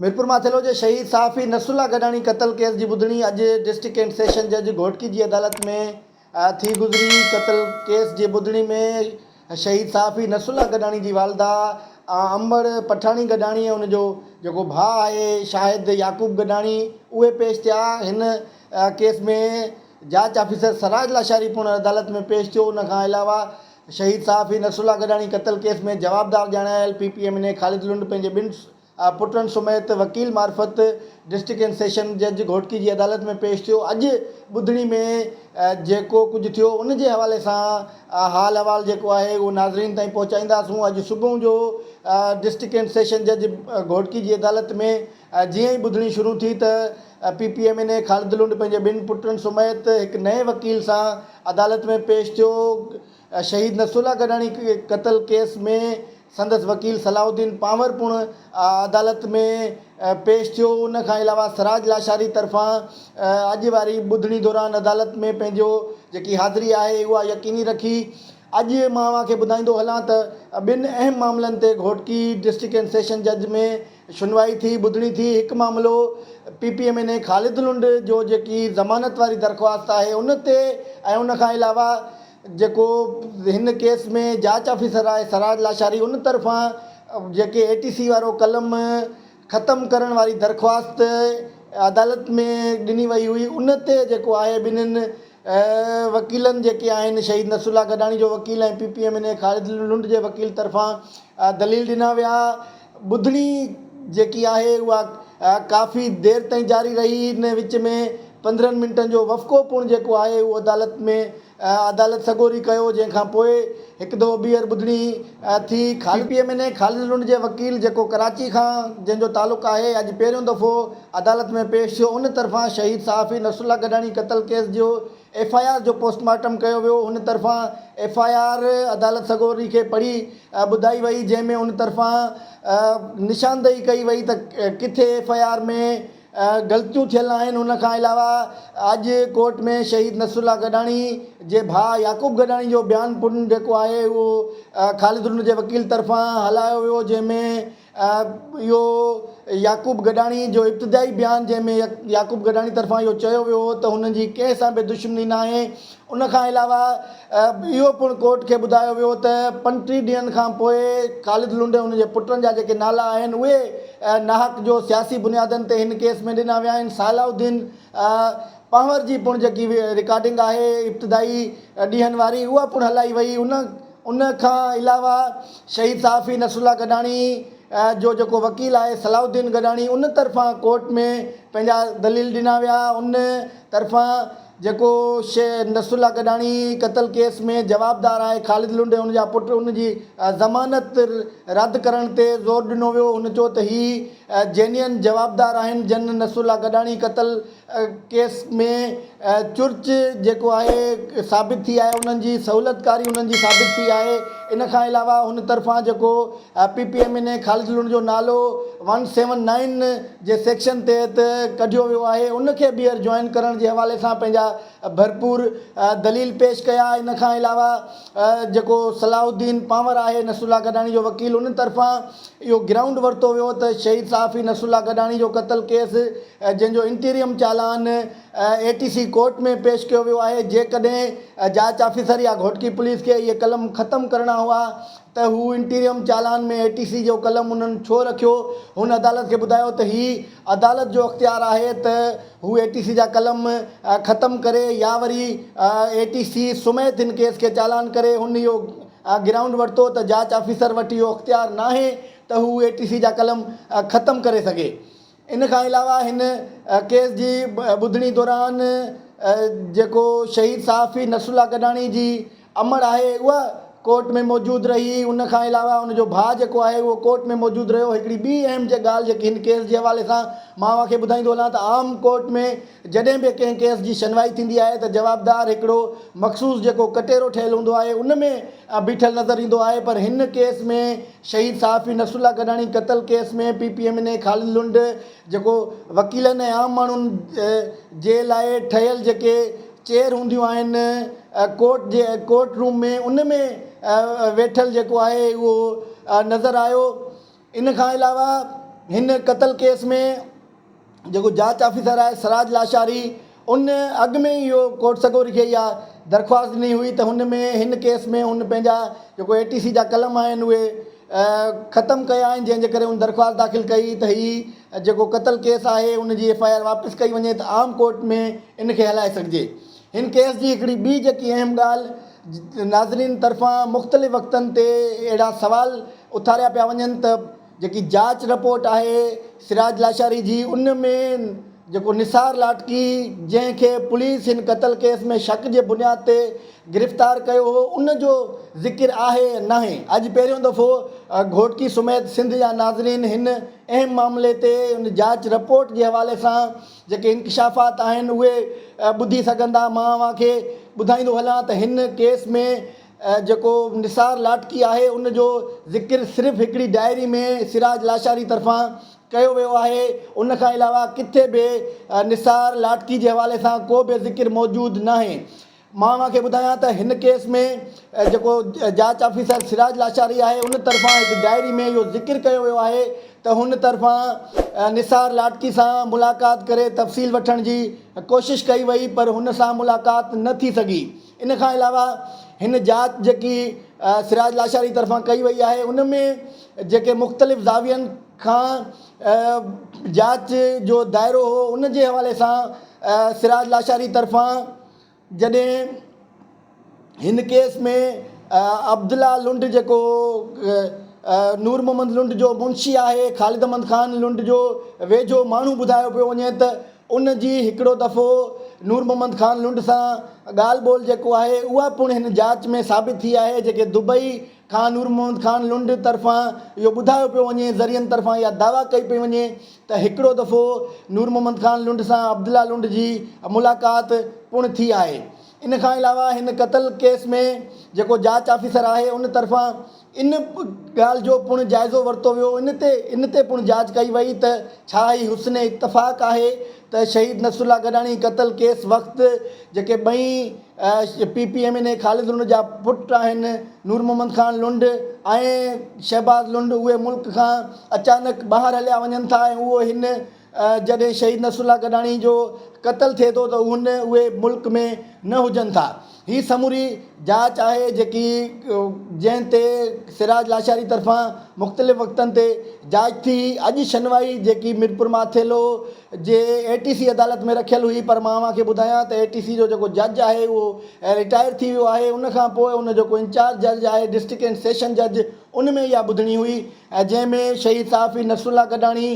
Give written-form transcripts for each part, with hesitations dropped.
ميرپور ماٿيلو جي شهيد صحافي نصرالله گڏاڻي قتل ڪيس جي ٻڌڻي اڄ ڊسٽرڪٽ اينڊ سيشن جج گهوٽڪي جي عدالت ۾ ٿي گذري. قتل ڪيس جي ٻڌڻي ۾ شهيد صحافي نصرالله گڏاڻي جي والده امڙ پٺاڻي گڏاڻي ۽ ان جو جيڪو ڀاء آهي شاهد يعقوب گڏاڻي اهي پيش ٿيا. هن ڪيس ۾ جاچ آفيسر سراج لاشاري پڻ عدالت ۾ پيش ٿيو. ان کان علاوه شهيد صحافي نصرالله گڏاڻي قتل ڪيس ۾ جوابدار ڄاڻايل P P M N A Khalid Lund پنهنجي ٻن پٽن سميت وڪيل معرفت ڊسٽرڪٽ اينڊ سيشن جج گهوٽڪي جي عدالت ۾ پيش ٿيو. اڄ ٻڌڻي ۾ جيڪو ڪجهه ٿيو ان جي حوالي سان حال احوال جيڪو آهي اهو ناظرين تائين پهچائينداسون. اڄ صبح جو ڊسٽرڪٽ اينڊ سيشن جج گهوٽڪي جي عدالت ۾ جيئن ئي ٻڌڻي شروع ٿي ته P P M N A Khalid Lund پنهنجي ٻن پٽن سميت هڪ نئين وڪيل سان عدالت ۾ پيش ٿيو. شهيد نصرالله گڏاڻي قتل ڪيس ۾ سندس وڪيل صلاح الدين پانور پڻ عدالت ۾ پيش ٿيو. ان کان علاوه سراج لاشاري طرفان اڄ واري ٻڌڻي دوران عدالت ۾ پنهنجو جيڪي حاضري آهي اها يقيني رکي. اڄ مان اوهان کي ٻڌائيندو هلان ته ٻن اهم معاملن تي گهوٽڪي ڊسٽرڪٽ اينڊ سيشن جج ۾ شنوائي ٿي، ٻڌڻي ٿي. هڪ معاملو P P M N A Khalid Lund جو جيڪي ضمانت واري درخواست آهي ان تي ۽ ان کان علاوه جيڪو هن ڪيس ۾ جاچ آفيسر آهي سراج لاشاري ان طرفان جيڪي اي ٽي سي وارو قلم ختم ڪرڻ واري درخواست عدالت ۾ ڏني وئي هئي ان تي جيڪو آهي ٻنهين وڪيلن جيڪي آهن شهيد نصرالله گڏاڻي جو وڪيل ۽ P P M N A Khalid Lund جي وڪيل طرفان دليل ڏنا ويا. ٻڌڻي جيڪي آهي اها ڪافي دير تائين جاري رهي ان وچ ۾ 15 منٽن جو وفقو پڻ جيڪو آهي اهو عدالت ۾ عدالت سڳوري ڪيو جنهن کان پوء هڪ دفعو ٻيهر ٻڌڻي ٿي. P P M N A Khalid Lund جي وڪيل جيڪو ڪراچي کان جنهن جو تعلق آهي اڄ پهريون دفعو عدالت ۾ پيش ٿيو ان طرفان شهيد صحافي نصرالله گڏاڻي قتل ڪيس جو ايف I R جو پوسٽ مارٽم ڪيو ويو، هن طرفان ايف I R عدالت سڳوري کي پڙهي ٻڌائي وئي، جنهن ۾ ان طرفان نشاندهي ڪئي وئي ته ڪٿي ايف I R ۾ غلطيون ٿيل آهن، ان کان علاوه اڄ ڪورٽ ۾ شهيد نصرالله گڏاڻي جي ڀاء يعقوب گڏاڻي جو بيان پڻ جيڪو آهي اهو خالد لنڊ جي وڪيل طرفان هلايو ويو، جنهن ۾ اهو يعقوب گڏاڻي جو ابتدائي بيان جنهن ۾ يعقوب گڏاڻي طرفان اهو چيو ويو هو ته هن جي ڪنهن سان به دشمني ناهي ان کان علاوه اهو پڻ ڪورٽ کي ٻڌايو ويو ته 35 ڏينهن کان پوء خالد لنڊ ۽ ان جي پٽن جا جيڪي نالا آهن اهي ناحق جو سياسي بنيادن تي هن ڪيس ۾ ڏنا ويا آهن صالح الدين پنهور جي پڻ جيڪي رڪارڊنگ آهي ابتدائي ڏينهن واري اها پڻ هلائي وئي ان ان کان علاوه شهيد صحافي نصرالله گڏاڻي جو جيڪو وڪيل آهي صلاح الدين گڏاڻي ان طرفان ڪورٽ ۾ پنهنجا دليل ڏنا ويا ان طرفان جيڪو نصرالله گڏاڻي قتل ڪيس ۾ جوابدار آهي خالد لنڊ ۽ ان جا پٽ ان جي ضمانت رد ڪرڻ تي زور ڏنو ويو هن چيو ته هي جينين جوابدار آهن جن نصرالله گڏاڻي قتل ڪيس ۾ چرچ جيڪو آهي ثابت ٿي آهي انهن جي سهولتڪاري انهن جي ثابت ٿي آهي ان کان علاوه هن طرفان جيڪو P P M N A Khalid Lund جو نالو ون سيون نائن جي سيڪشن تحت ڪڍيو ويو آهي ان کي ٻيهر جوائن ڪرڻ جي حوالي سان پنهنجا ڀرپور دليل پيش ڪيا ان کان علاوه جيڪو صلاح الدين پانور آهي نصرالله گڏاڻي جو وڪيل ان طرفان اهو گرائونڊ ورتو ويو ته شهيد صحافي نصرالله گڏاڻي جو قتل ڪيس جنهن جو interim challan A T C court ۾ پيش ڪيو ويو آهي جيڪڏهن جاچ آفيسر يا گهوٽڪي پوليس کي اهي قلم ختم ڪرڻا هئا ته هو انٽيريم چالان ۾ اي ٽي سي جو قلم انهن ڇو رکيو هن عدالت کي ٻڌايو ته هي عدالت جو اختيار آهي ته هو اي ٽي سي جا قلم ختم ڪري يا وري اي ٽي سي سميت هن ڪيس کي چالان ڪري هن اهو گرائونڊ ورتو ته جاچ آفيسر وٽ اهو اختيار ناهي ته هو اي ٽي سي جا قلم ختم ڪري سگهي. ان کان علاوه هن ڪيس جي ٻڌڻي دوران جيڪو شهيد صحافي نصرالله گڏاڻي جي امڙ آهي اها ڪورٽ ۾ موجود رهي ان کان علاوه ان جو ڀاء جيڪو آهي اهو ڪورٽ ۾ موجود رهيو. هڪڙي ٻي اهم ڳالهه جيڪي هن ڪيس جي حوالي سان مان اوهان کي ٻڌائيندو هلان ته عام ڪورٽ ۾ جڏهن به ڪنهن ڪيس جي شنوائي ٿيندي آهي ته جوابدار هڪڙو مخصوص جيڪو ڪٽهرو ٺهيل هوندو آهي ان ۾ بيٺل نظر ايندو آهي پر هن ڪيس ۾ شهيد صحافي نصرالله گڏاڻي قتل case ۾ P P M N A Khalid Lund جيڪو وڪيلن ۽ عام ماڻهن جي لاء ٺهيل جيڪي چيئر هونديون آهن ڪورٽ جي ڪورٽ روم ۾ ان ۾ ويٺل جيڪو آهي اهو نظر آيو. ان کان علاوه هن قتل ڪيس ۾ جيڪو جاچ آفيسر آهي سراج لاشاري ان اڳ ۾ ئي اهو ڪورٽ سڳوري کي اها درخواست ڏني هئي ته هن ۾ هن ڪيس ۾ هن پنهنجا جيڪو اي ٽي سي جا قلم آهن اهي ختم ڪيا آهن جنهن جي ڪري هن درخواست داخل ڪئي ته هي جيڪو قتل ڪيس آهي ان جي ايف I R واپس ڪئي وڃي ته عام ڪورٽ ۾ ان کي هلائي سگهجي. هن ڪيس جي هڪڙي ٻي جيڪي اهم ڳالهه ناظرين طرفان مختلف وقتن تي اهڙا سوال اٿاريا پيا وڃن ته جيڪي جاچ رپورٽ آهي سراج لاشاري جي ان ۾ جيڪو نثار لاٽڪي جنهن کي پوليس هن قتل ڪيس ۾ شڪ جي بنياد تي گرفتار ڪيو هو ان جو ذڪر آهي يا ناهي اڄ پهريون دفعو گهوٽڪي سميت سنڌ جا ناظرين هن اهم معاملي تي ان جاچ رپورٽ جي حوالي سان جيڪي انڪشافات آهن اهي ٻڌي سگهندا مان اوهان کي ٻڌائيندو هلان ته هن ڪيس ۾ جيڪو نثار لاٽڪي آهي ان جو ذڪر صرف هڪڙي ڊائري ۾ سراج لاشاري طرفان ڪيو ويو آهي ان کان علاوه ڪٿي به نثار لاٽڪي جي حوالي سان ڪو به ذڪر موجود ناهي. مان اوهان کي ٻڌايان ته هن ڪيس ۾ جيڪو جاچ آفيسر سراج لاشاري آهي ان طرفان هڪ ڊائري ۾ اهو ذڪر ڪيو ويو آهي ته هن طرفان نثار لاٽڪي سان ملاقات ڪري تفصيل وٺڻ جي ڪوشش ڪئي وئي پر هن سان ملاقات نه ٿي سگهي ان کان علاوه هن جاچ جيڪي سراج لاشاري طرفان ڪئي وئي آهي ان ۾ جيڪي مختلف زاوين کان جاچ جو دائرو هو ان جي حوالي سان سراج لاشاري طرفان جڏهن هن ڪيس ۾ عبدالله لنڊ جيڪو نور محمد لنڊ جو منشي آهي خالد احمد خان لنڊ جو ويجهو ماڻهو ٻڌايو پيو وڃي ته ان جي هڪڙو دفعو نور محمد خان لنڊ سان ڳالهه ٻولهه جيڪو آهي اها پڻ هن جاچ ۾ ثابت ٿي آهي جيڪي دبئي کان نور محمد خان لنڊ طرفان اهو ٻڌايو پيو وڃي ذريعن طرفان اها دعويٰ ڪئي پئي وڃي ته هڪڙو دفعو نور محمد خان لنڊ سان عبدالله لنڊ جي ملاقات پڻ ٿي آهي ان کان علاوه هن قتل ڪيس ۾ جيڪو جاچ آفيسر آهي ان طرفان ان ڳالهه جو پڻ جائزو ورتو ويو ان تي ان تي پڻ جاچ ڪئي وئي ته ڇا هي حسن اتفاق آهي ته شهيد نصرالله گڏاڻي قتل ڪيس وقت جيڪي ٻئي P P M N A Khalid Lund جا پٽ آهن نور محمد خان لنڊ ۽ شهباز لنڊ اهي ملڪ کان اچانڪ ٻاهر هليا وڃن ٿا ۽ اهو هن جڏهن شهيد نصرالله گڏاڻي جو قتل ٿئي ٿو ته هن اهي ملڪ ۾ نه هجن ٿا هي سموري جاچ آهي جيڪي جنهن تي سراج لاشاري طرفان مختلف وقتن تي جاچ ٿي اڄ شنوائي جيڪي ميرپور ماٿيلو جي اي ٽي سي عدالت ۾ رکيل هئي پر مان اوهان کي ٻڌايان ته اي ٽي سي جو جيڪو جج آهي اهو رٽائر ٿي ويو آهي ان کان پوء ان جيڪو انچارج جج آهي ڊسٽرڪٽ اينڊ سيشن جج ان ۾ اها ٻڌڻي هئي ۽ جنهن ۾ شهيد صحافي نصرالله گڏاڻي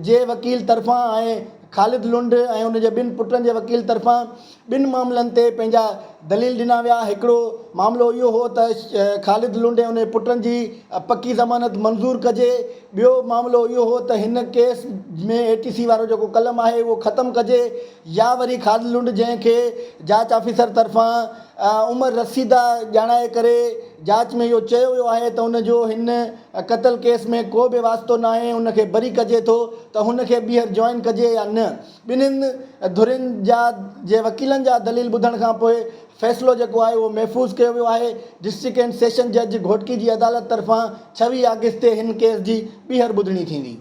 جي وڪيل طرفان ۽ خالد لنڊ ۽ ان جي ٻن پٽن جي وڪيل طرفان ٻن معاملن تي پنهنجا دليل ڏنا ويا هڪڙو معاملو اهو هو ته خالد لنڊ ۽ ان جي پٽن جي پڪي ضمانت منظور ڪجي ٻيو معاملو اهو هو ته هن ڪيس ۾ اي ٽي سي وارو جيڪو قلم آهي اهو ختم ڪجي يا وري خالد لنڊ جنهن کي جاچ آفيسر طرفان عمر رسيده ڄاڻائي ڪري جاچ ۾ اهو چيو ويو آهي ته ان جو هن قتل ڪيس ۾ ڪو به واسطو ناهي ان کي بري ڪجي ٿو ته هن کي ٻيهر جوائن ڪجي يا نه ٻنهين ڌرين جا جي وڪيلن جا دليل ٻڌڻ کان پوء فيصلو جيڪو آهي اهو محفوظ ڪيو ويو آهي ڊسٽرڪٽ اينڊ سيشن جج گهوٽڪي جي عدالت طرفان 26 آگسٽ تي هن ڪيس جي ٻيهر ٻڌڻي ٿيندي.